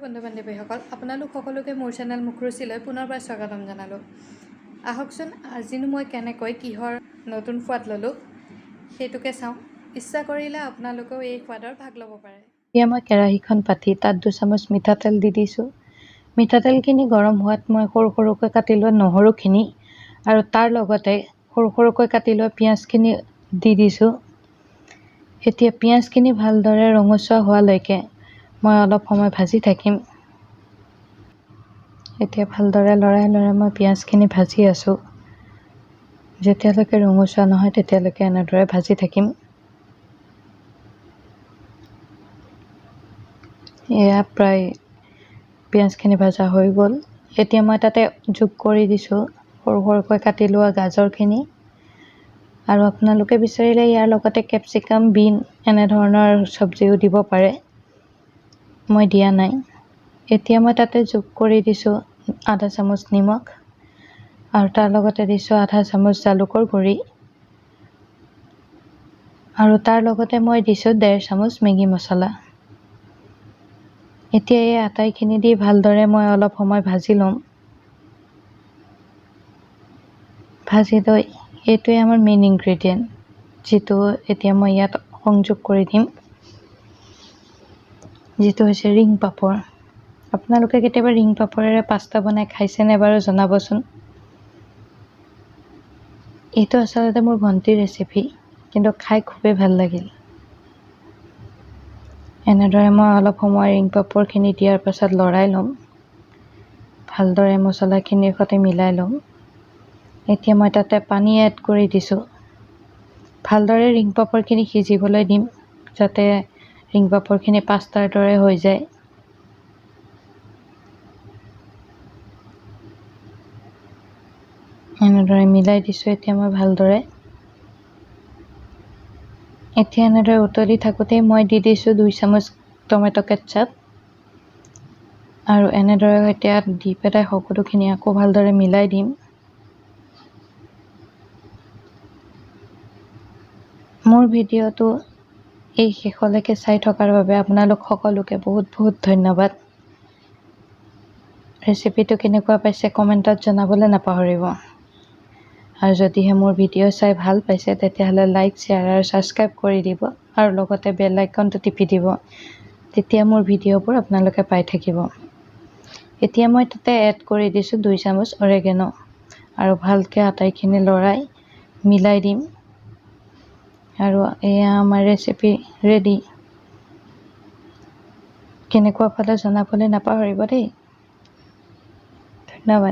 বন্ধু বান্ধৱীসকল, আপোনালোক সকলোকে মোৰ চেনেল মুখৰুচিলৈ পুনৰবাৰ স্বাগতম জনালোঁ। আহকচোন, আজিনো মই কেনেকৈ কিহৰ নতুন সোৱাদ ল'লোঁ সেইটোকে চাওঁ। ইচ্ছা কৰিলে আপোনালোকেও এই সোৱাদৰ ভাগ ল'ব পাৰে। এতিয়া মই কেৰাহীখন পাতি তাত 2 চামুচ মিঠাতেল দি দিছোঁ। মিঠাতেলখিনি গৰম হোৱাত মই সৰু সৰুকৈ কাটি লোৱা নহৰুখিনি আৰু তাৰ লগতে সৰু সৰুকৈ কাটি লোৱা পিঁয়াজখিনি দি দিছোঁ। এতিয়া পিঁয়াজখিনি ভালদৰে ৰঙচুৱা হোৱালৈকে মই অলপ সময় ভাজি থাকিম। এতিয়া ভালদৰে লৰাই লৰাই মই পিঁয়াজখিনি ভাজি আছোঁ। যেতিয়ালৈকে ৰঙচুৱা নহয়, তেতিয়ালৈকে এনেদৰে ভাজি থাকিম। এয়া প্ৰায় পিঁয়াজখিনি ভাজা হৈ গ'ল। এতিয়া মই তাতে যোগ কৰি দিছোঁ সৰু সৰুকৈ কাটি লোৱা গাজৰখিনি আৰু আপোনালোকে বিচাৰিলে ইয়াৰ লগতে কেপচিকাম, বিন এনেধৰণৰ চব্জিও দিব পাৰে। মই দিয়া নাই। এতিয়া মই তাতে যোগ কৰি দিছোঁ আধা চামুচ নিমখ আৰু তাৰ লগতে দিছোঁ আধা চামুচ জালুকৰ গুড়ি আৰু তাৰ লগতে মই দিছোঁ 1.5 চামুচ মেগী মছলা। এতিয়া এই আটাইখিনি দি ভালদৰে মই অলপ সময় ভাজি ল'ম। ভাজি লৈ এইটোৱে আমাৰ মেইন ইনগ্ৰেডিয়েণ্ট, যিটো এতিয়া মই ইয়াত সংযোগ কৰি দিম, যিটো হৈছে ৰিং পাপৰ। আপোনালোকে কেতিয়াবা ৰিং পাপৰেৰে পাস্তা বনাই খাইছেনে বাৰু, জনাবচোন। এইটো আচলতে মোৰ ভণ্টিৰ ৰেচিপি, কিন্তু খাই খুবেই ভাল লাগিল। এনেদৰে মই অলপ সময় ৰিং পাপৰখিনি দিয়াৰ পাছত লৰাই ল'ম। ভালদৰে মছলাখিনিৰ সৈতে মিলাই ল'ম। এতিয়া মই তাতে পানী এড কৰি দিছোঁ। ভালদৰে ৰিং পাপৰখিনি সিজিবলৈ দিম, যাতে ৰিং পাপৰখিনি পাস্তাৰ দৰে হৈ যায়। এনেদৰে মিলাই দিছোঁ এতিয়া মই ভালদৰে। এতিয়া এনেদৰে উতলি থাকোঁতেই মই দি দিছোঁ 2 চামুচ টমেট' কেটচাপ আৰু এনেদৰে এতিয়া দি পেলাই সকলোখিনি আকৌ ভালদৰে মিলাই দিম। মোৰ ভিডিঅ'টো এই শেষলৈকে চাই থকাৰ বাবে আপোনালোক সকলোকে বহুত বহুত ধন্যবাদ। ৰেচিপিটো কেনেকুৱা পাইছে কমেণ্টত জনাবলৈ নাপাহৰিব আৰু যদিহে মোৰ ভিডিঅ' চাই ভাল পাইছে, তেতিয়াহ'লে লাইক, শ্বেয়াৰ আৰু ছাবস্ক্ৰাইব কৰি দিব আৰু লগতে বেল আইকনটো টিপি দিব। তেতিয়া মোৰ ভিডিঅ'বোৰ আপোনালোকে পাই থাকিব। এতিয়া মই তাতে এড কৰি দিছোঁ 2 চামুচ অৰেগেন' আৰু ভালকৈ আটাইখিনি লৰাই মিলাই দিম আৰু এয়া আমাৰ ৰেচিপি ৰেডি। কেনেকুৱা পালে জনাবলৈ নাপাহৰিব দেই। ধন্যবাদ।